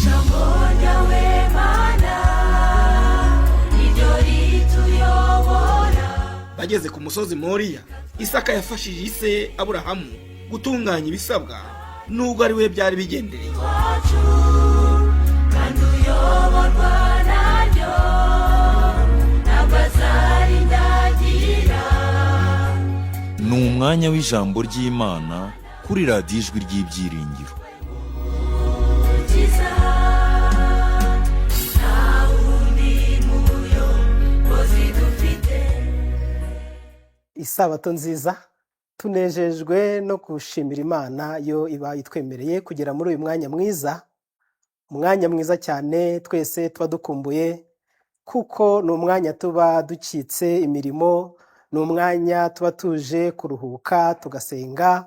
Ijambo ryawe Mana niryo rituyobora. Bageze ku musozi Moriya, Isaka yafashije ise Aburahamu gutunganya ibisabwa, nubwo ari we byari bigendereye. Wacu kandi uyoborwa naryo ntabwo azarindagira. Ni umwanya w'ijambo ry'Imana kuri Radiyo Ijwi ry'Ibyiringiro. Ukiza, nta wundi muyobozi dufite. Isabato nziza. Tunejejwe no gushimira Imana yo iba itwemereye kugera muri uyu mwanya mwiza, umwanya mwiza cyane twese tuba dukumbuye, kuko ni umwanya tuba ducitse imirimo, ni umwanya tuba tuje kuruhuka, tugasenga,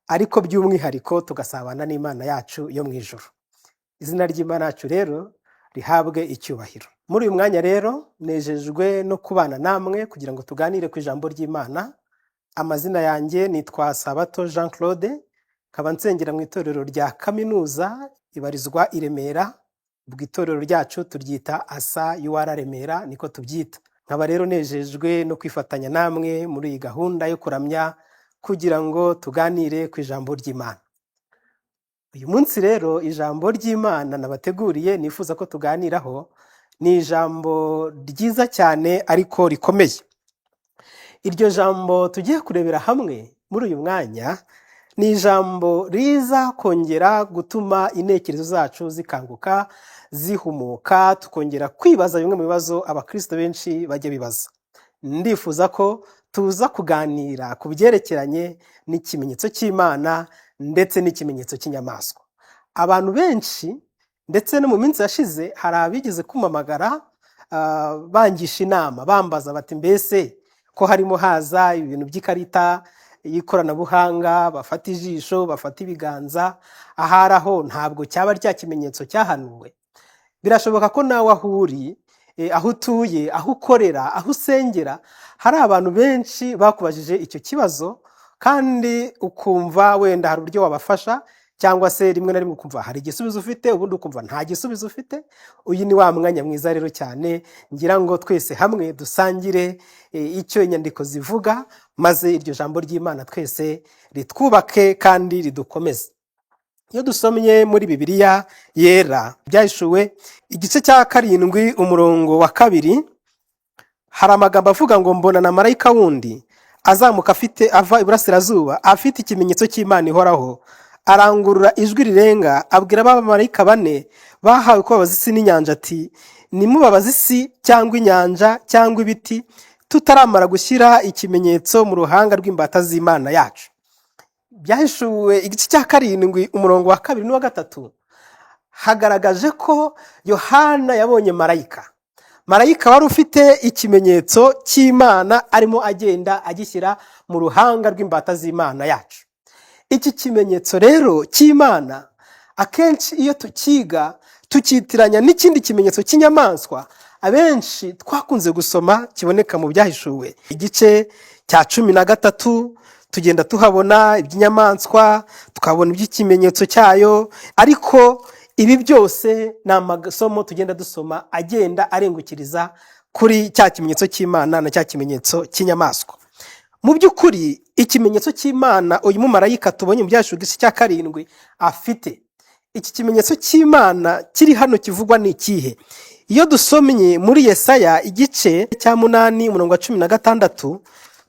ariko by'umwihariko tugasabana n'Imana yacu yo mu ijuru. Izina ry'Imana yacu rero rihabwe icyubahiro. Muri uyu mwanya rero nejejwe no kubana namwe kugira ngo tuganire ku ijambo ry'Imana. Amazina yanjye nitwa Sabato Jean Claude, nkaba nsengera mu itorero rya kaminuza ibarizwa i Remera. Ubwo itorero ryacu turyita ASA UR Remera, niko tubyita. Nkaba rero nejejwe no kwifatanya namwe muri iyi gahunda yo kuramya kugira ngo tuganire ku ijambo ry'Imana. Uyu munsi rero ijambo ry'Imana nabateguriye nifuza ko tuganiraho ni ijambo ryiza cyane ariko rikomeye. Iryo jambo tugiye kurebera hamwe muri uyu mwanya ni ijambo riza kongera gutuma intekerezo zacu zikanguka, zihumuka, tukongera kwibaza bimwe mu bibazo abakristo benshi bajya bibaza. Ndifuza ko tuza kuganira ku byerekeranye n'ikimenyetso cy'Imana ndetse n'ikimenyetso cy'inyamaswa. Abantu benshi, ndetse no mu minsi yashize hari abigeze kumpamagara, bangisha inama, bambaza bati: "Mbese ko harimo haza ibintu by'ikarita y'ikoranabuhanga, bafata ijisho, bafata ibiganza, ahari aho ntabwo cyaba rya kimenyetso cyahanuwe?" Birashoboka ko nawe aho uri, aho utuye, aho ukorera, aho usengera, hari abantu benshi bakubajije icyo kibazo, kandi ukumva wenda hari uburyo wabafasha, cyangwa se rimwe na rimwe ukumva hari igisubizo ufite, ubundi ukumva nta gisubizo ufite. Uyu ni wa mwanya mwiza rero cyane ngira ngo twese hamwe dusangire icyo inyandiko zivuga, maze iryo jambo ry'Imana twese ritwubake kandi ridukomeze. Iyo dusomye muri Bibiliya Yera, Byahishuwe igice cya 7 umurongo wa 2, hari amagambo avuga ngo: "Mbona na marayika wundi azamuka afite ava iburasirazuba, afite ikimenyetso cy'Imana ihoraho, arangurura ijwi rirenga, abwira abamarayika bane bahawe kubabaza isi n'inyanja ati: 'Nimubabaze isi cyangwa inyanja cyangwa ibiti, tutaramara gushyira ikimenyetso mu ruhanga rw'imbata z'Imana yacu.'" Byahishuwe igice cya 7 umurongo wa 2 n'uwa 3 hagaragaje ko Yohana yabonye marayika, marayika wari ufite ikimenyetso cy'Imana, arimo agenda agishyira mu ruhanga rw'imbata z'Imana yacu. Iki kimenyetso rero cy'Imana akenshi iyo tukiga tukitiranya n'ikindi kimenyetso cy'inyamaswa abenshi twakunze gusoma, kiboneka mu Byahishuwe igice cya 13. Tugenda tuhabona iby'inyamaswa, tukabona iby'ikimenyetso cyayo, ariko ibi byose ni amasomo tugenda dusoma agenda arengukiriza kuri cya kimenyetso cy'Imana na cya kimenyetso cy'inyamaswa. Mu by'ukuri ikimenyetso cy'Imana uyu mumarayika tubonye mu Byahishuwe igice cya 7 afite, iki kimenyetso cy'Imana kiri hano kivugwa ni ikihe? Iyo dusomye muri Yesaya igice cya 8 umurongo wa 16,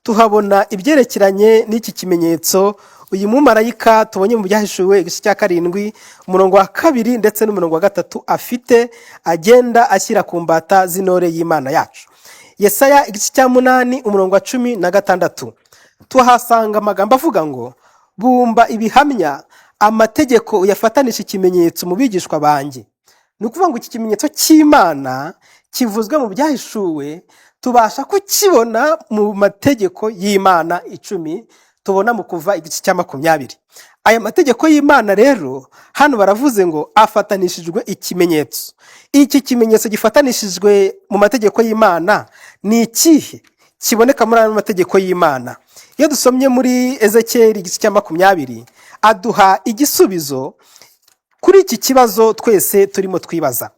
tuhabona ibyerekeranye n'iki kimenyetso uyu mumarayika tubonye mu Byahishuwe igice cya 7 umurongo wa 2 ndetse n'umurongo wa 3 afite, agenda ashyira ku mbata z'intore y'Imana yacu. Yesaya igice cya 8 umurongo wa 16, tuhasanga amagambo avuga ngo: "Bumba ibihamya amategeko, uyafatanisha ikimenyetso mu bigishwa banjye." Ni ukuvuga ngo iki kimenyetso cy'Imana kivuzwe mu Byahishuwe tubasha kukibona mu mategeko y'Imana 10 tubona mu Kuva igice cya 20. Aya mategeko y'Imana rero hano baravuze ngo afatanishijwe ikimenyetso. Iki kimenyetso gifatanishijwe mu mategeko y'Imana ni ikihe kiboneka muri ayo mategeko y'Imana? Iyo dusomye muri Ezekeri igice cya 20, aduha igisubizo. Kuri iki kibazo twese turimo twibaza,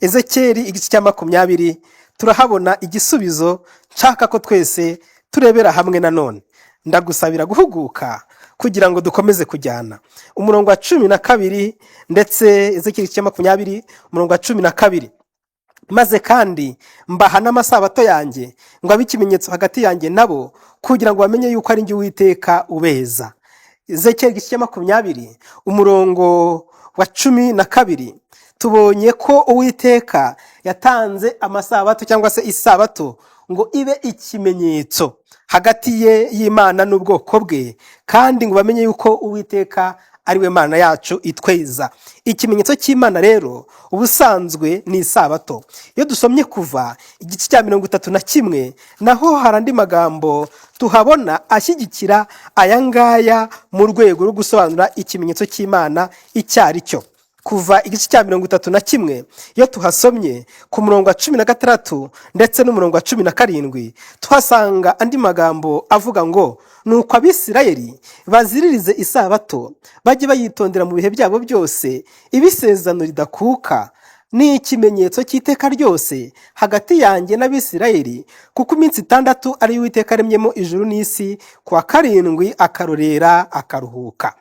Ezekeri igice cya 20 turahabona igisubizo nshaka ko twese turebera hamwe. Nanone ndagusabira guhuguka kugira ngo dukomeze kujyana. Umurongo wa 12, ndetse Ezekeri igice cya 20 umurongo wa 12: "Maze kandi mbaha n'amasabato yanjye ngo abe ikimenyetso hagati yanjye nabo, kugira ngo bamenye yuko ari njye Uwiteka ubeza." Ezekeri igice cya 20 umurongo wa 12, tubonye ko Uwiteka yatanze amasabato cyangwa se isabato ngo ibe ikimenyetso hagati ye y'Imana n'ubwoko bwe, kandi ngo bamenye yuko Uwiteka ari we Mana yacu itweza. Ikimenyetso cy'Imana rero ubusanzwe ni isabato. Iyo dusomye Kuva igice cya 31, naho hari andi magambo tuhabona ashyigikira aya ngaya mu rwego rwo gusobanura ikimenyetso cy'Imana icyo ari cyo. Kuva igice cya 31, iyo tuhasomye ku murongo wa 16 ndetse n'umurongo wa 17, tuhasanga andi magambo avuga ngo: "Nuko Abisirayeli baziririze isabato, bajye bayitondera mu bihe byabo byose, ibisezerano ridakuka, ni ikimenyetso cy'iteka ryose hagati yanjye n'Abisirayeli, kuko iminsi 6 ari yo Uwiteka aremyemo ijuru n'isi, ku wa karindwi akarorera akaruhuka."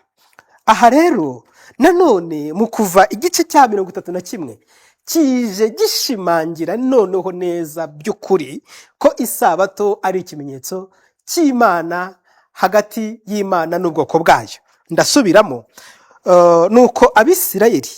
Aha rero nanone mu Kuva igice cya 31 kije gishimangira noneho neza by'ukuri ko isabato ari ikimenyetso cy'Imana, hagati y'Imana n'ubwoko bwayo. Ndasubiramo: "Nuko Abisirayeli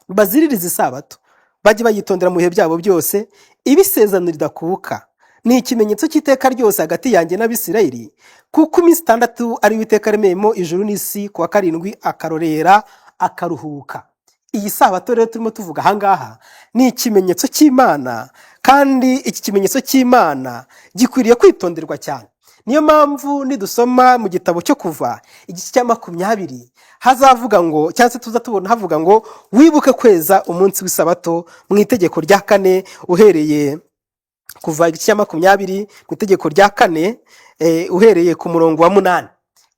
baziririza isabato, bajye bayitondera mu bihe byabo byose, ibisezerano ridakuka, ni ikimenyetso cy'iteka ryose hagati yanjye n'Abisirayeli, kuko iminsi 6 ari Uwiteka aremeyemo ijuru n'isi, ku wa karindwi akarorera akaruhuka." Iyi sabato rero turimo tuvuga ahangaha ni ikimenyetso cy'Imana, kandi iki kimenyetso cy'Imana gikwiriye kwitonderwa cyane. Niyo mpamvu nidusoma mu gitabo cyo Kuva igice cya 20 hazavuga ngo, cyangwa se tuza tubona havuga ngo: "Wibuke kweza umunsi w'isabato", mu itegeko rya kane, uhereye Kuva igice cya 20 mu itegeko rya kane, uhereye ku murongo wa 8: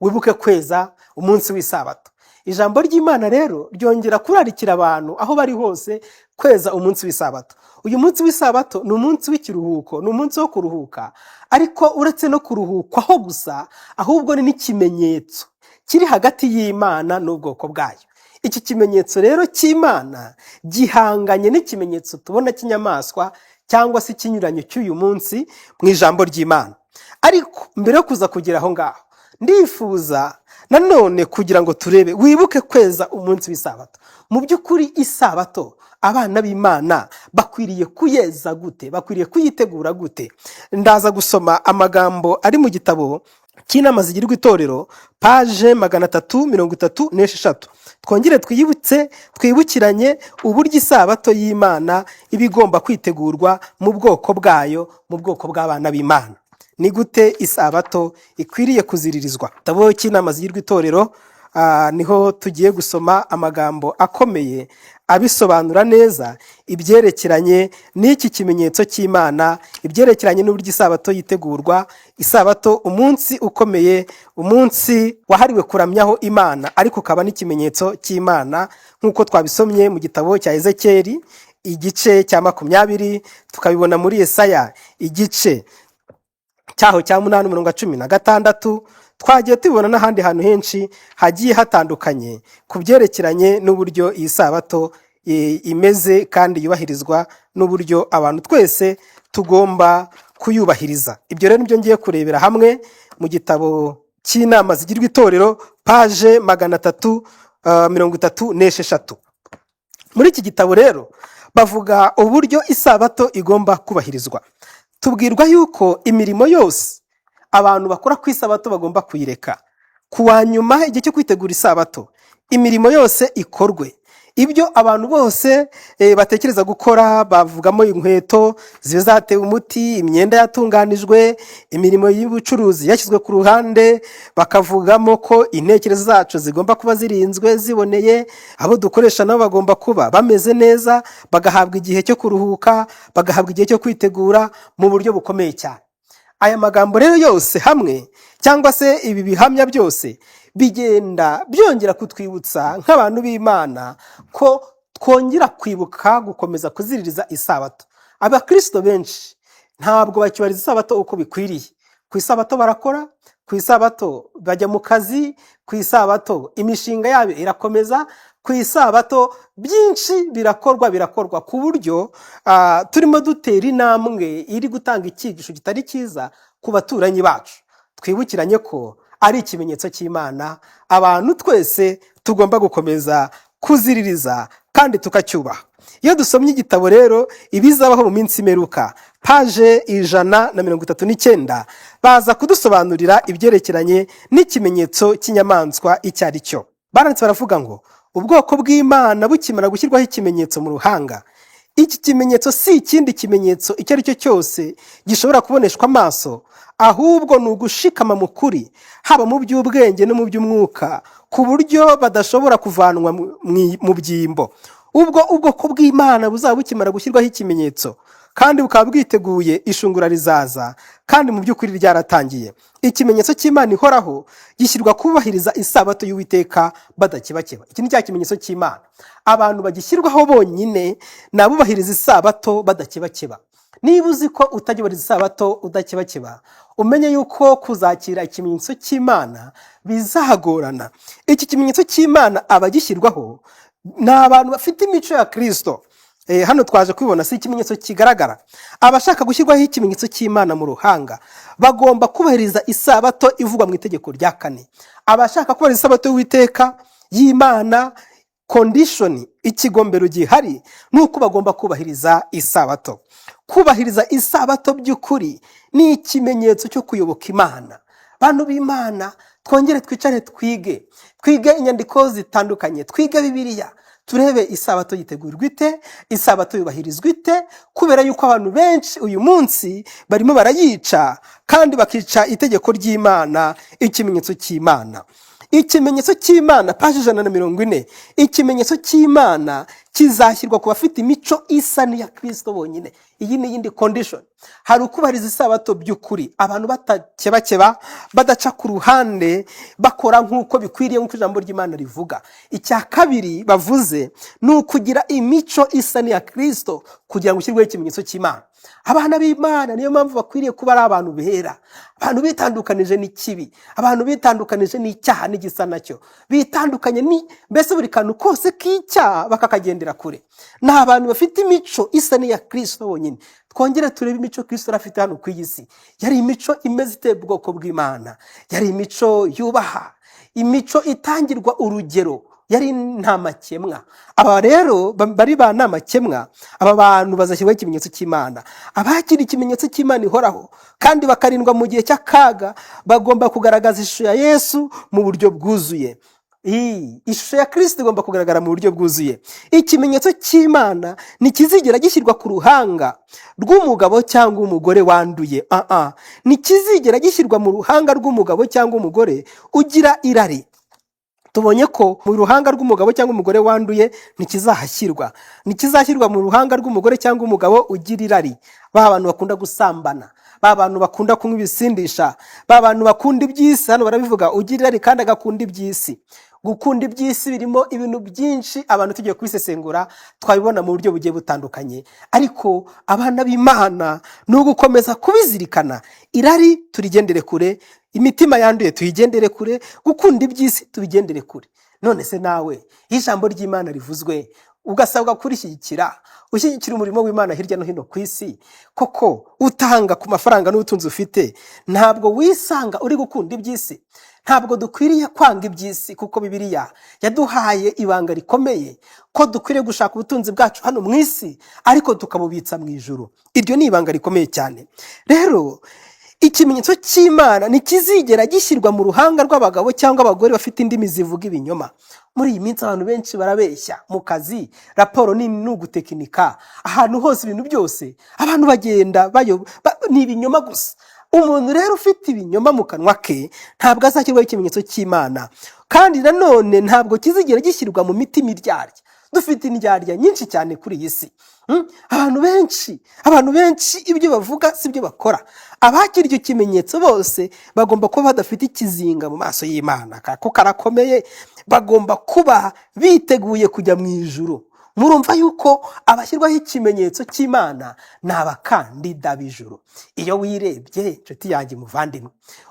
"Wibuke kweza umunsi w'isabato." Ijambo ry'Imana rero ryongera kurarikira abantu aho bari hose kweza umunsi w'isabato. Uyu munsi w'isabato ni umunsi w'ikiruhuko, ni umunsi wo kuruhuka, ariko uretse no kuruhukwaho gusa, ahubwo ni n'ikimenyetso kiri hagati y'Imana n'ubwoko bwayo. Iki kimenyetso rero cy'Imana gihanganye n'ikimenyetso tubona cy'inyamaswa cyangwa se ikinyuranyo cy'uyu munsi mu ijambo ry'Imana. Ariko mbere yo kuza kugera aho ngaho, ndifuza nanone kugira ngo turebe: wibuke kweza umunsi w'isabato. Mu by'ukuri isabato abana b'Imana bakwiriye kuyeza gute? Bakwiriye kuyitegura gute? Ndaza gusoma amagambo ari mu gitabo cy'inama zigirwa itorero, paje 336, twongere twiyibutse, twibukiranye uburyo isabato y'Imana iba igomba kwitegurwa mu bwoko bwayo, mu bwoko bw'abana b'Imana. Ni gute isabato ikwiriye kuziririzwa? Igitabo cy'inama zigirwa itorero, niho tugiye gusoma amagambo akomeye abisobanura neza ibyerekeranye n'iki kimenyetso cy'Imana, ibyerekeranye n'uburyo isabato yitegurwa. Isabato, umunsi ukomeye, umunsi wahariwe kuramyaho Imana, ariko ukaba n'ikimenyetso cy'Imana, nk'uko twabisomye mu gitabo cya Ezekeri igice cya 20, tukabibona muri Yesaya igice cyaho cya 8 umurongo wa 16, twagiye tubibona n'ahandi hantu henshi hagiye hatandukanye ku byerekeranye n'uburyo iyi sabato imeze kandi yubahirizwa, n'uburyo abantu twese tugomba kuyubahiriza. Ibyo rero nibyo ngiye kurebera hamwe mu gitabo cy'inama zigirwa itorero, paje 336. Muri iki gitabo rero bavuga uburyo isabato igomba kubahirizwa. Tubwirwa yuko imirimo yose abantu bakora ku isabato bagomba kuyireka ku wa nyuma. Igihe cyo kwitegura isabato, imirimo yose ikorwe, ibyo abantu bose batekereza gukora, bavugamo inkweto ziba zatewe umuti, imyenda yatunganijwe, imirimo y'ubucuruzi yashyizwe ku ruhande, bakavugamo ko intekerezo zacu zigomba kuba zirinzwe, ziboneye, abo dukoresha nabo bagomba kuba bameze neza, bagahabwa igihe cyo kuruhuka, bagahabwa igihe cyo kwitegura mu buryo bukomeye cyane. Aya magambo rero yose hamwe, cyangwa se ibi bihamya byose, Bigenda byongera kutwibutsa nk'abantu b'Imana ko twongera kwibuka gukomeza kuziririza isabato. Abakristo benshi ntabwo bacyubahiriza isabato uko bikwiriye. Ku isabato barakora, ku isabato bajya mu kazi, ku isabato imishinga yabo irakomeza, ku isabato byinshi birakorwa ku buryo turimo dutera intambwe iri gutanga icyigisho kitari cyiza ku baturanyi bacu. Twibukiranye ko ari ikimenyetso cy'Imana, abantu twese tugomba gukomeza kuziririza kandi tukacyubaha. Iyo dusomye igitabo rero ibizabaho mu minsi imeruka, paje 139, baza kudusobanurira ibyerekeranye n'ikimenyetso cy'inyamaswa icyo ari cyo. Baranditse baravuga ngo ubwoko bw'Imana bukimara gushyirwaho ikimenyetso mu ruhanga, iki kimenyetso si ikindi kimenyetso icyo ari cyo cyose gishobora kuboneshwa amaso, ahubwo ni ugushikama mu kuri, haba mu by'ubwenge no mu by'umwuka, ku buryo badashobora kuvanwa mu byimbo. Ubwo ubwoko bw'Imana buzaba bukimara gushyirwaho ikimenyetso kandi bukaba bwiteguye ishungura rizaza, kandi mu by'ukuri ryaratangiye. Ikimenyetso cy'Imana ihoraho gishyirwa kubahiriza isabato y'Uwiteka badakebakeba. Iki ni cya kimenyetso cy'Imana. Abantu bagishyirwaho bonyine ni abubahiriza isabato badakebakeba. Niba uzi ko utajya ubahiriza isabato udakebakeba, umenye yuko kuzakira ikimenyetso cy'Imana bizagorana. Iki kimenyetso cy'Imana, abagishyirwaho ni abantu bafite imico ya Kirisito. Hano twaje kubibona, si ikimenyetso kigaragara. Abashaka gushyirwaho ikimenyetso cy'Imana mu ruhanga bagomba kubahiriza isabato ivugwa mu itegeko rya kane. Abashaka kubahiriza isabato y'Uwiteka y'Imana, condition, ikigombero gihari ni uko bagomba kubahiriza isabato. Kubahiriza isabato by'ukuri ni ikimenyetso cyo kuyoboka Imana. Bantu b'Imana, twongere twicare twige inyandiko zitandukanye, twige Bibiliya, turebe isabato yitegurirwa ite, isabato yubahirizwa ite, kubera yuko abantu benshi uyu munsi barimo barayica kandi bakica itegeko ry'Imana, ikimenyetso cy'Imana. Ikimenyetso cy'Imana, paji 140, ikimenyetso cy'Imana kizashyirwa ku bafite imico isa n'iya Kirisito bonyine. Iyi ni iyindi condition. Hari ukubahiriza isabato by'ukuri, abantu batakebakeba, badaca ku ruhande, bakora nk'uko bikwiriye, nk'uko ijambo ry'Imana rivuga. Icya kabiri bavuze ni ukugira imico isa n'iya Kirisito kugira ngo ushyirweho ikimenyetso cy'Imana. Abana b'Imana niyo mpamvu bakwiriye kuba ari abantu bera, abantu bitandukanije n'ikibi, abantu bitandukanije n'icyaha n'igisa nacyo, bitandukanye ni mbese buri kantu kose k'icyaha bakakagendera kure. Ni abantu bafite imico isa n'iya Kirisito bonyine. Twongere turebe imico Kirisito yari afite hano ku iyi si. Yari imico imeze iteye ubwoko bw'Imana, yari imico yubaha, imico itangirwa urugero, yari nta makemwa. Aba rero bari ba nta makemwa, aba bantu bazashyirwaho ikimenyetso cy'Imana. Abakira ikimenyetso cy'Imana ihoraho kandi bakarindwa mu gihe cy'akaga bagomba kugaragaza ishusho ya Yesu mu buryo bwuzuye. Ishusho ya Kirisito igomba kugaragara mu buryo bwuzuye. Ikimenyetso cy'Imana ntikizigera gishyirwa ku ruhanga rw'umugabo cyangwa umugore wanduye. Ntikizigera gishyirwa mu ruhanga rw'umugabo cyangwa umugore ugira irari. Tubonye ko mu ruhanga rw'umugabo cyangwa umugore wanduye ntikizahashyirwa. Ntikizashyirwa mu ruhanga rw'umugore cyangwa umugabo ugira irari, ba bantu bakunda gusambana, ba bantu bakunda kunywa ibisindisha, ba bantu bakunda iby'isi. Hano barabivuga, ugira irari kandi agakunda iby'isi. Gukunda iby'isi birimo ibintu byinshi, abantu tugiye kubisesengura twabibona mu buryo bugiye butandukanye, ariko abana b'Imana ni ugukomeza kubizirikana. Irari turigendere kure, imitima yanduye tuyigendere kure, gukunda iby'isi tubigendere kure. None se nawe, iyo ijambo ry'Imana rivuzwe ugasabwa kurishyigikira, ushyigikira umurimo w'Imana hirya no hino ku isi, koko utanga ku mafaranga n'ubutunzi ufite, ntabwo wisanga uri gukunda iby'isi? Ntabwo dukwiriye kwanga iby'isi, kuko Bibiliya yaduhaye ibanga rikomeye ko dukwiriye gushaka ubutunzi bwacu hano mu isi ariko tukabubitsa mu ijuru. Iryo ni ibanga rikomeye cyane. Rero ikimenyetso cy'Imana ntikizigera gishyirwa mu ruhanga rw'abagabo cyangwa abagore bafite indimi zivuga ibinyoma. Muri iyi minsi abantu benshi barabeshya mu kazi, raporo ni ugutekinika, ahantu hose, ibintu byose abantu bagenda ni ibinyoma gusa. Umuntu rero ufite ibinyoma mu kanwa ke ntabwo azashyirwaho ikimenyetso cy'Imana. Kandi nanone ntabwo kizigera gishyirwa mu mitima iryarya. Dufite indyarya nyinshi cyane kuri iyi si. Abantu benshi ibyo bavuga si byo bakora. Abakira icyo kimenyetso bose bagomba kuba badafite ikizinga mu maso y'Imana, ko karakomeye. Bagomba kuba biteguye kujya mu ijuru. Murumva yuko abashyirwaho ikimenyetso cy'Imana ni abakandida b'ijuru. Iyo wirebye, inshuti yanjye, muvandimwe,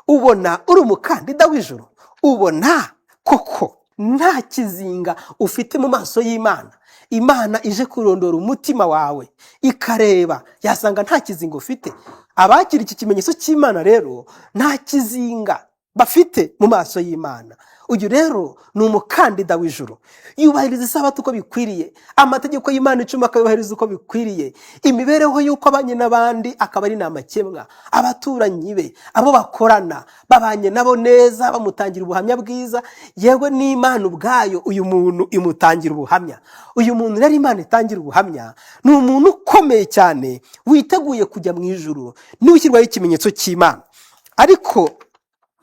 ubona uri umukandida w'ijuru? Ubona koko nta kizinga ufite mu maso y'Imana? Imana ije kurondora umutima wawe ikareba, yasanga nta kizinga ufite? Abakira iki kimenyetso cy'Imana rero nta kizinga bafite mu maso y'Imana. Uyu rero ni umukandida w'ijuru. Yubahiriza isabato uko bikwiriye, amategeko y'Imana 10 akayubahiriza uko bikwiriye, imibereho y'uko abanye n'abandi akaba ari ntamakemwa. Abaturanyi be, abo bakorana, babanye nabo neza, bamutangira ubuhamya bwiza. Yewe n'Imana ubwayo uyu muntu imutangira ubuhamya. Uyu muntu rero Imana itangira ubuhamya ni umuntu ukomeye cyane witeguye kujya mu ijuru, niwe ushyirwaho ikimenyetso cy'Imana. Ariko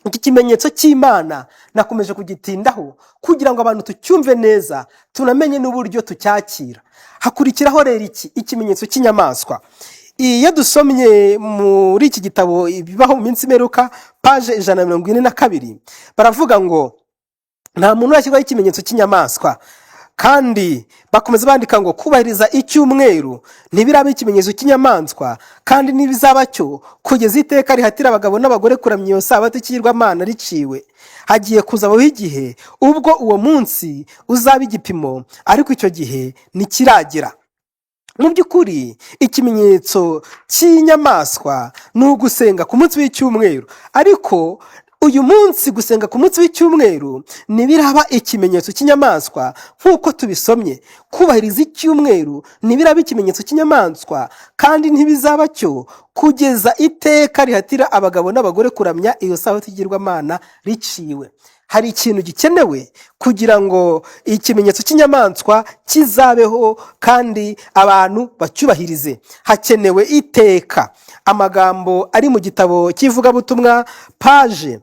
iki kimenyetso cy'Imana nakomeje kugitindaho kugira ngo abantu tucyumve neza, tunamenye n'uburyo tucyakira. Hakurikiraho rero iki ikimenyetso cy'inyamaswa. Iyo dusomye muri iki gitabo Ibibaho mu minsi imperuka, page 142, baravuga ngo nta muntu urashyirwaho ikimenyetso cy'inyamaswa. Kandi bakomeza bandika ngo kubahiriza icyumweru ntibiraba ikimenyetso cy'inyamaswa, kandi ntibizaba cyo kugeza iteka rihatira abagabo n'abagore kuramya iyo sabato ikigirwamana riciwe. Hagiye kuzabaho igihe ubwo uwo munsi uzaba igipimo, ariko icyo gihe ntikiragera. Mu by'ukuri ikimenyetso cy'inyamaswa ni ugusenga ku munsi w'icyumweru, ariko uyu munsi gusenga ku munsi w'icyumweru ntibiraba ikimenyetso cy'inyamaswa nk'uko tubisomye. Kubahiriza icyumweru ntibiraba ikimenyetso cy'inyamaswa, kandi ntibizaba cyo kugeza iteka rihatira abagabo n'abagore kuramya iyo sabato igirwamana riciwe. Hari ikintu gikenewe kugira ngo ikimenyetso cy'inyamaswa kizabeho kandi abantu bacyubahirize. Hakenewe iteka. Amagambo ari mu gitabo cy'Ivugabutumwa, page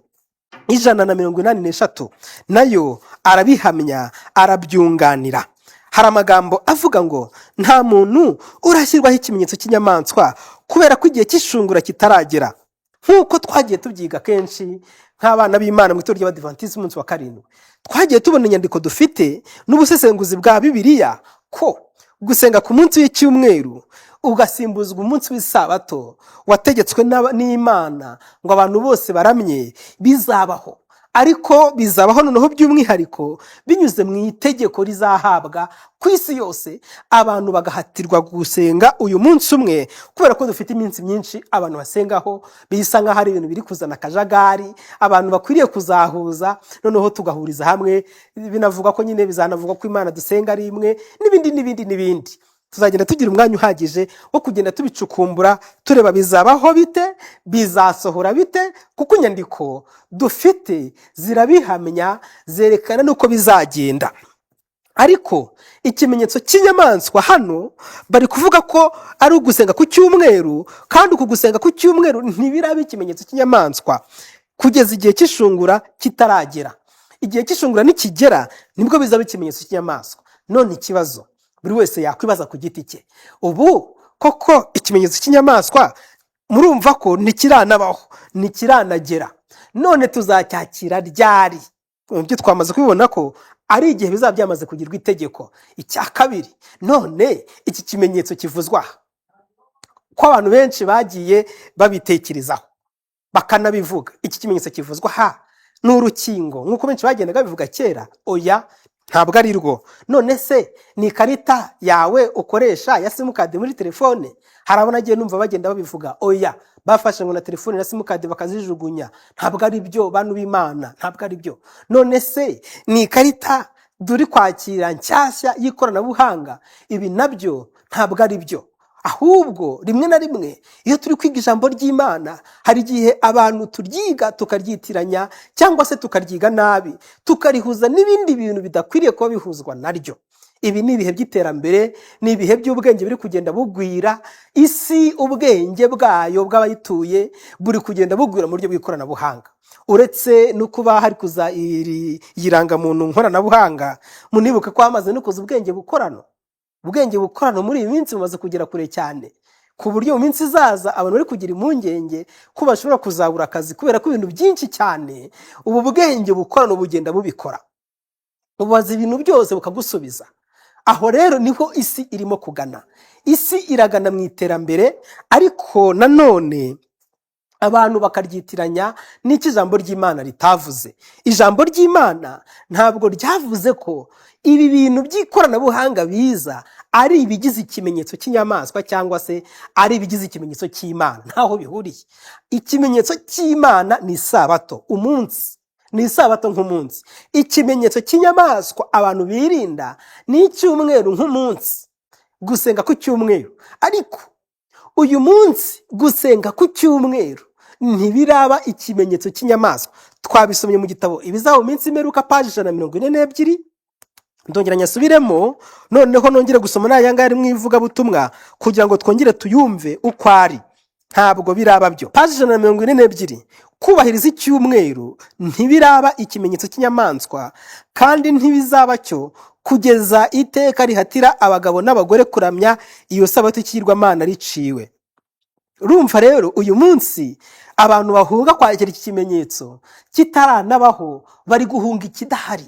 183, nayo arabihamya, arabyunganira. Hari amagambo avuga ngo nta muntu urashyirwaho ikimenyetso cy'inyamaswa kubera ko igihe cy'ishungura kitaragera. Nk'uko twagiye tubyiga kenshi nk'abana b'Imana mu itorero ry'Abadivantisiti umunsi wa karindwi, twagiye tubona inyandiko dufite n'ubusesenguzi bwa Bibiliya ko gusenga ku munsi w'icyumweru ugasimbuzwa umunsi w'isabato wategetswe n'Imana ngo abantu bose baramye bizabaho. Ariko bizabaho noneho by'umwihariko binyuze mu itegeko rizahabwa ku isi yose, abantu bagahatirwa gusenga uyu munsi umwe, kubera ko dufite iminsi myinshi abantu basengaho, bisa nk'aho ari ibintu biri kuzana akajagari abantu bakwiriye kuzahuza, noneho tugahuriza hamwe. Binavugwa ko nyine bizanavugwa ko Imana dusenga ari imwe, n'ibindi n'ibindi n'ibindi. Tuzagenda tugira umwanya uhagije wo kugenda tubicukumbura, tureba bizabaho bite, bizasohora bite, kuko inyandiko dufite zirabihamya, zerekana n'uko bizagenda. Ariko ikimenyetso cy'inyamaswa hano bari kuvuga ko ari ugusenga ku cyumweru, kandi uku gusenga ku cyumweru ntibiraba ikimenyetso cy'inyamaswa kugeza igihe cy'ishungura kitaragera. Igihe cy'ishungura nikigera nibwo bizaba ikimenyetso cy'inyamaswa. None ikibazo buri wese yakwibaza ku giti cye: ubu koko ikimenyetso cy'inyamaswa murumva ko ntikiranabaho, ntikiranagera, none tuzacyakira ryari? Mu byo twamaze kubibona ko ari igihe bizaba byamaze kugirwa itegeko. Icya kabiri, none iki kimenyetso kivuzwa aha, ko abantu benshi bagiye babitekerezaho bakanabivuga, iki kimenyetso kivuzwa aha ni urukingo nk'uko benshi bagendaga babivuga kera? Oya, ntabwo ari rwo. None se ni ikarita yawe ukoresha ya simukadi muri telefone? Hari abo nagiye numva bagenda babivuga. Oya, bafashe ngo na telefone na simukadi bakazijugunya. Ntabwo ari byo, bantu b'Imana, ntabwo ari byo. None se ni ikarita turi kwakira nshyashya y'ikoranabuhanga? Ibi nabyo ntabwo ari byo. Ahubwo rimwe na rimwe iyo turi kwiga ijambo ry'Imana, hari igihe abantu turyiga tukaryitiranya cyangwa se tukaryiga nabi, tukarihuza n'ibindi bintu bidakwiriye kuba bihuzwa naryo. Ibi ni ibihe by'iterambere, ni ibihe by'ubwenge buri kugenda bugwira isi. Ubwenge bwayo bw'abayituye buri kugenda bugwira mu buryo bw'ikoranabuhanga. Uretse no kuba hari kuza iyi rangamuntu nkoranabuhanga, munibuke ko hamaze no kuza ubwenge bukorano. Ubwenge bukorano muri iyi minsi bumaze kugera kure cyane, ku buryo mu minsi izaza abantu bari kugira impungenge ko bashobora kuzabura akazi, kubera ko ibintu byinshi cyane ubu bwenge bukorano bugenda bubikora. Bubaza ibintu byose bukagusubiza. Aho rero niho isi irimo kugana. Isi iragana mu iterambere, ariko nanone abantu bakaryitiranya n'icyo ijambo ry'Imana ritavuze. Ijambo ry'Imana ntabwo ryavuze ko ibi bintu by'ikoranabuhanga biza ari ibigize ikimenyetso cy'inyamaswa cyangwa se ari ibigize ikimenyetso cy'Imana. Ntaho bihuriye. Ikimenyetso cy'Imana ni isabato, umunsi ni isabato nk'umunsi. Ikimenyetso cy'inyamaswa abantu birinda ni icyumweru nk'umunsi, gusenga ku cyumweru. Ariko uyu munsi gusenga ku cyumweru ntibiraba ikimenyetso cy'inyamaswa. Twabisomye mu gitabo Ibizaba mu minsi imperuka, paji 142. Ndongera nyasubiremo, noneho nongere gusoma n'aya ngaya ari mu ivugabutumwa kugira ngo twongere tuyumve uko ari. Ntabwo biraba byo. Paji 142. Kubahiriza icyumweru ntibiraba ikimenyetso cy'inyamaswa, kandi ntibizaba cyo kugeza iteka rihatira abagabo n'abagore kuramya iyo sabato ikigirwamana riciwe. Urumva rero, uyu munsi abantu bahunga kwakira iki kimenyetso kitaranabaho, bari guhunga ikidahari.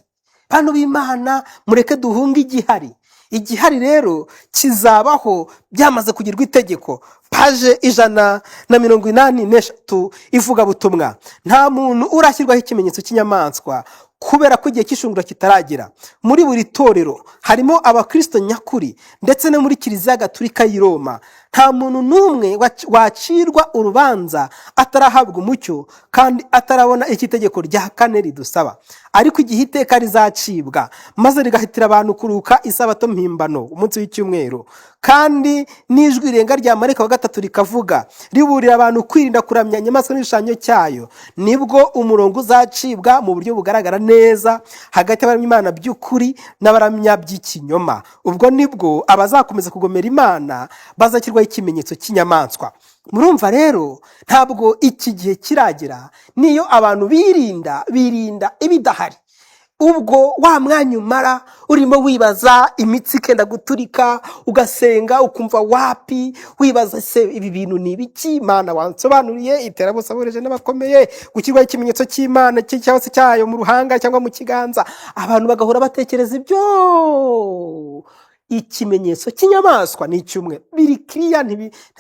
Bantu b'Imana, mureke duhunge igihari. Igihari rero kizabaho byamaze kugirwa itegeko. Paje 183, ivugabutumwa. Nta muntu urashyirwaho ikimenyetso cy'inyamaswa kubera ko igihe cy'ishungura kitaragera. Muri buri torero harimo abakristo nyakuri, ndetse no muri Kiliziya Gatulika y'i Roma. Nta muntu n'umwe wacirwa urubanza atarahabwa umucyo kandi atarabona icyo itegeko rya kane ridusaba. Ariko igihe iteka rizacibwa maze rigahitira abantu kuruka isabato mpimbano, umunsi w'icyumweru, kandi n'ijwi rirenga rya marayika wa gatatu rikavuga riburira abantu kwirinda kuramya inyamaswa n'igishushanyo cyayo, nibwo umurongo uzacibwa mu buryo bugaragara neza hagati y'abaramya Imana by'ukuri n'abaramya by'ikinyoma. Ubwo nibwo abazakomeza kugomera Imana bazashyirwaho ikimenyetso cy'inyamaswa. Murumva rero, ntabwo iki gihe kiragera. Niyo abantu birinda, birinda ibidahari. Ubwo wa mwanya umara urimo wibaza, imitsi ikenda guturika, ugasenga ukumva wapi, wibaza se ibi bintu ni ibiki? Imana wansobanuriye iterabose n'abakomeye gushyirwaho ikimenyetso cy'Imana cyangwa se cyayo mu ruhanga cyangwa mu kiganza. Abantu bagahora batekereza ibyo. Ikimenyetso cy'inyamaswa ni icyumweru, biri kiriya,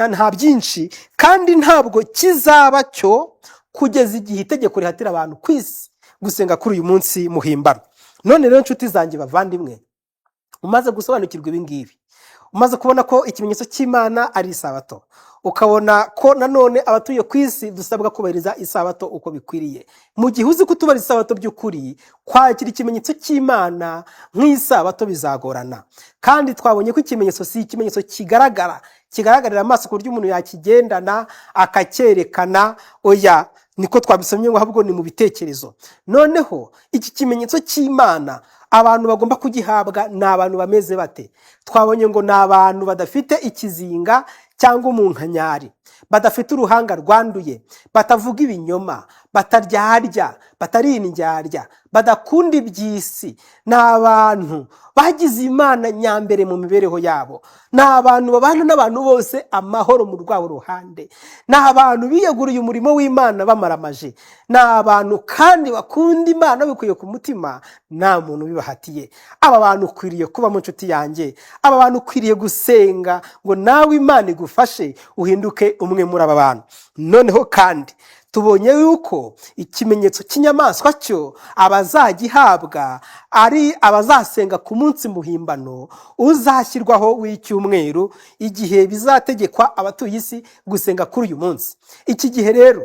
nta byinshi, kandi ntabwo kizaba cyo kugeza igihe itegeko rihatira abantu ku isi gusenga kuri uyu munsi muhimbano. None rero, nshuti zanjye bavandimwe, umaze gusobanukirwa ibi ngibi, umaze kubona ko ikimenyetso cy'Imana ari isabato, ukabona ko nanone abatuye ku isi dusabwa kubahiriza isabato uko bikwiriye, mu gihe uzi ko utubahiriza isabato by'ukuri, kwakira ikimenyetso cy'Imana nk'isabato bizagorana. Kandi twabonye ko ikimenyetso si ikimenyetso kigaragara, kigaragarira amaso ku buryo umuntu yakigendana akacyerekana. Oya, niko twabisomye ngo ahubwo ni mu bitekerezo. Noneho iki kimenyetso cy'Imana abantu bagomba kugihabwa ni abantu bameze bate? Twabonye ngo ni abantu badafite ikizinga cyangwa umunkanyari, badafite uruhanga rwanduye, batavuga ibinyoma, bataryarya, batari indyarya, badakunda iby'isi. Ni abantu bagize Imana nyambere mu mibereho yabo. Ni abantu babana n'abantu bose amahoro mu rwabo ruhande. Ni abantu biyeguriye umurimo w'Imana bamaramaje. Ni abantu kandi bakunda Imana bikuye ku mutima, nta muntu ubibahatiye. Aba bantu ukwiriye kuba mu nshuti yanjye. Aba bantu ukwiriye gusenga ngo nawe Imana igufashe uhinduke umwe muri aba bantu. Noneho kandi tubonye yuko ikimenyetso cy'inyamaswa cyo abazagihabwa ari abazasenga ku munsi muhimbano uzashyirwaho w'icyumweru, igihe bizategekwa abatuye isi gusenga kuri uyu munsi. Iki gihe rero,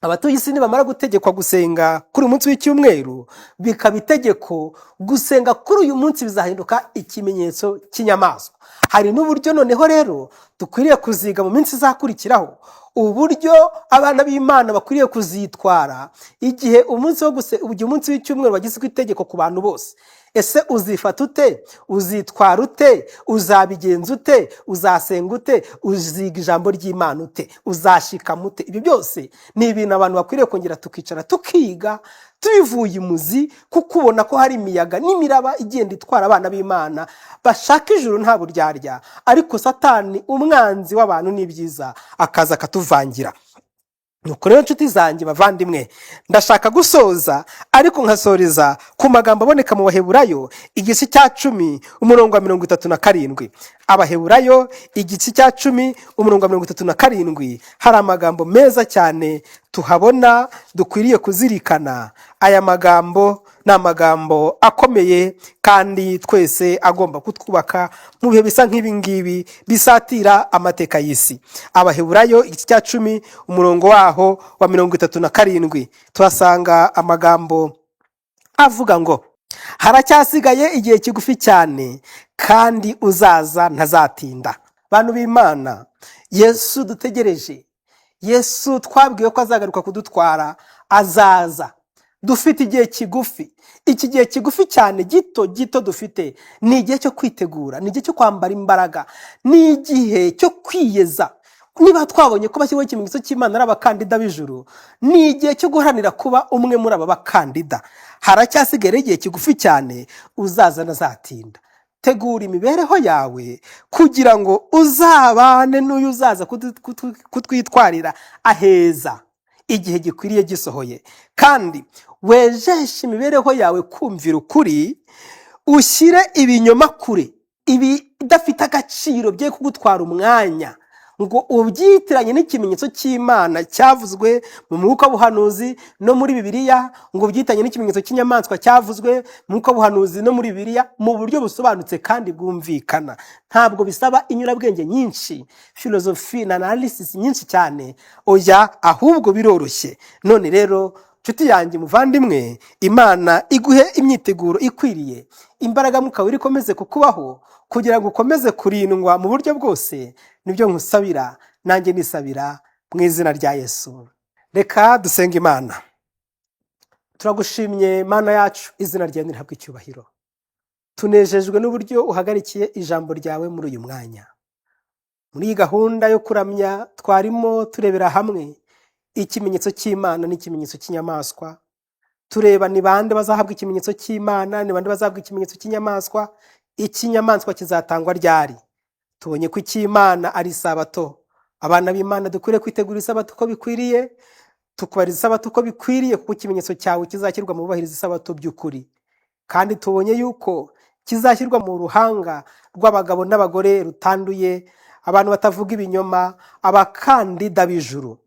abatuye isi nibamara gutegekwa gusenga kuri uyu munsi w'icyumweru, bikaba itegeko gusenga kuri uyu munsi, bizahinduka ikimenyetso cy'inyamaswa. Hari n'uburyo noneho rero dukwiriye kuziga mu minsi izakurikiraho, Uburyo abana b'Imana bakwiriye kuzitwara igihe umunsi wo igihe umunsi w'icyumweru wagizwe itegeko ku bantu bose. Ese uzifata ute? Uzitwara ute? Uzabigenza ute? Uzasenga ute? Uziga ijambo ry'Imana ute? Uzashikama ute? Ibyo byose ni ibintu abantu bakwiriye kongera tukicara tukiga tubivuye imuzi, kuko ubona ko hari imiyaga n'imiraba igenda itwara abana b'Imana bashaka ijuru nta buryarya, ariko Satani umwanzi w'abantu n'ibyiza akaza akatuvangira. Nuko rero nshuti zanjye bavandimwe, ndashaka gusoza ariko nkasoreza ku magambo aboneka mu Baheburayo igice cya 10 umurongo wa 37. Abaheburayo igice cya 10 umurongo wa 37, hari amagambo meza cyane tuhabona dukwiriye kuzirikana. Aya magambo ni amagambo akomeye kandi twese agomba kutwubaka mu bihe bisa nk'ibi ngibi bisatira amateka y'isi. Abaheburayo igice cya 10 umurongo waho wa 37, tuhasanga amagambo avuga ngo: haracyasigaye igihe kigufi cyane, kandi uzaza ntazatinda. Bantu b'Imana, Yesu dutegereje, Yesu twabwiwe ko azagaruka kudutwara, azaza. Dufite igihe kigufi. Iki gihe kigufi cyane, gito gito dufite, ni igihe cyo kwitegura, ni igihe cyo kwambara imbaraga, ni igihe cyo kwiyeza. Niba twabonye ko bashyiriweho ikimenyetso cy'Imana ari abakandida b'ijuru, ni igihe cyo guharanira kuba umwe muri aba bakandida. Haracyasigaye igihe kigufi cyane, uzaza ntazatinda. Tegura imibereho yawe kugira ngo uzabane n'uyu uzaza kutwitwarira aheza igihe gikwiriye gisohoye, kandi wejeshe imibereho yawe kumvira ukuri, ushyire ibinyoma kure, ibidafite agaciro bye kugutwara umwanya ngo ubyitiranye n'ikimenyetso cy'Imana cyavuzwe mu mwuka w'ubuhanuzi no muri Bibiliya, ngo ubyitiranye n'ikimenyetso cy'inyamaswa cyavuzwe mu mwuka w'ubuhanuzi no muri Bibiliya mu buryo busobanutse kandi bwumvikana. Ntabwo bisaba inyurabwenge nyinshi, filozofi na analysis nyinshi cyane, oya, ahubwo biroroshye. None rero nshuti yanjye muvandimwe, Imana iguhe imyiteguro ikwiriye, imbaraga Mwuka Wera ikomeze kukubaho kugira ngo ukomeze kurindwa mu buryo bwose. Nibyo nkusabira nanjye nisabira mu izina rya Yesu. Reka dusenge Imana. Turagushimye Mana yacu, izina ryawe nirihabwe icyubahiro. Tunejejwe n'uburyo uhagarikiye ijambo ryawe muri uyu mwanya. Muri iyi gahunda yo kuramya twarimo turebera hamwe ikimenyetso cy'Imana n'ikimenyetso cy'inyamaswa, tureba ni bande bazahabwa ikimenyetso cy'Imana, ni bande bazahabwa ikimenyetso cy'inyamaswa, icy'inyamaswa kizatangwa ryari. Tubonye ko icy'Imana ari isabato. Abana b'Imana dukwiriye kwitegura isabato uko bikwiriye, tukubahiriza isabato uko bikwiriye, kuko ikimenyetso cyawe kizashyirwa mu bubahiriza isabato by'ukuri. Kandi tubonye yuko kizashyirwa mu ruhanga rw'abagabo n'abagore rutanduye, abantu batavuga ibinyoma, abakandida b'ijuru.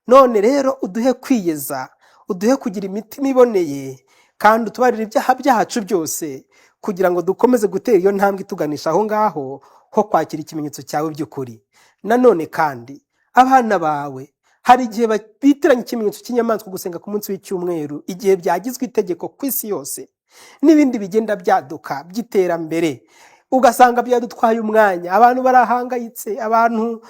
None rero uduhe kwiyeza, uduhe kugira imitima iboneye, kandi utubarire ibyaha byacu byose, kugira ngo dukomeze gutera iyo ntambwe ituganisha aho ngaho ho kwakira ikimenyetso cyawe by'ukuri. Nanone kandi abana bawe hari igihe bitiranya ikimenyetso cy'inyamaswa gusenga ku munsi w'icyumweru, igihe byagizwe itegeko ku isi yose, n'ibindi bigenda byaduka by'iterambere, ugasanga byadutwaye umwanya, abantu barahangayitse, abantu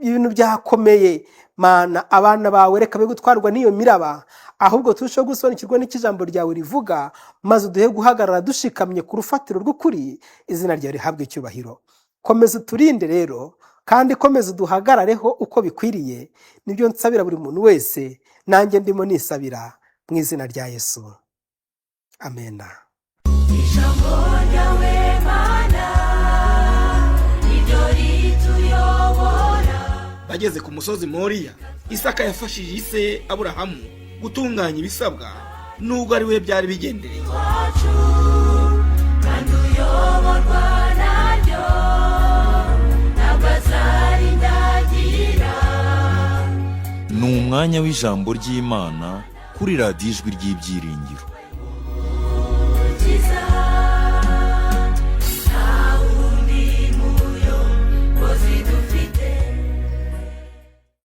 ibintu byakomeye. Mana, abana bawe reka be gutwarwa n'iyo miraba, ahubwo turusheho gusobanukirwa n'icyo ijambo ryawe rivuga, maze uduhe guhagarara dushikamye ku rufatiro rw'ukuri, izina ryawe rihabwe icyubahiro. Komeza uturinde rero, kandi komeza uduhagarareho uko bikwiriye. Nibyo nsabira buri muntu wese, nanjye ndimo nisabira mu izina rya Yesu, amena. Ijambo ryawe Mana niryo rituyobora. Bageze ku musozi Moriya, Isaka yafashije ise Aburahamu gutunganya ibisabwa, nubwo ari we byari bigendereye. Wacu kandi uyoborwa naryo ntabwo azarindagira. Ni umwanya w'ijambo ry'Imana kuri Radiyo Ijwi ry'Ibyiringiro.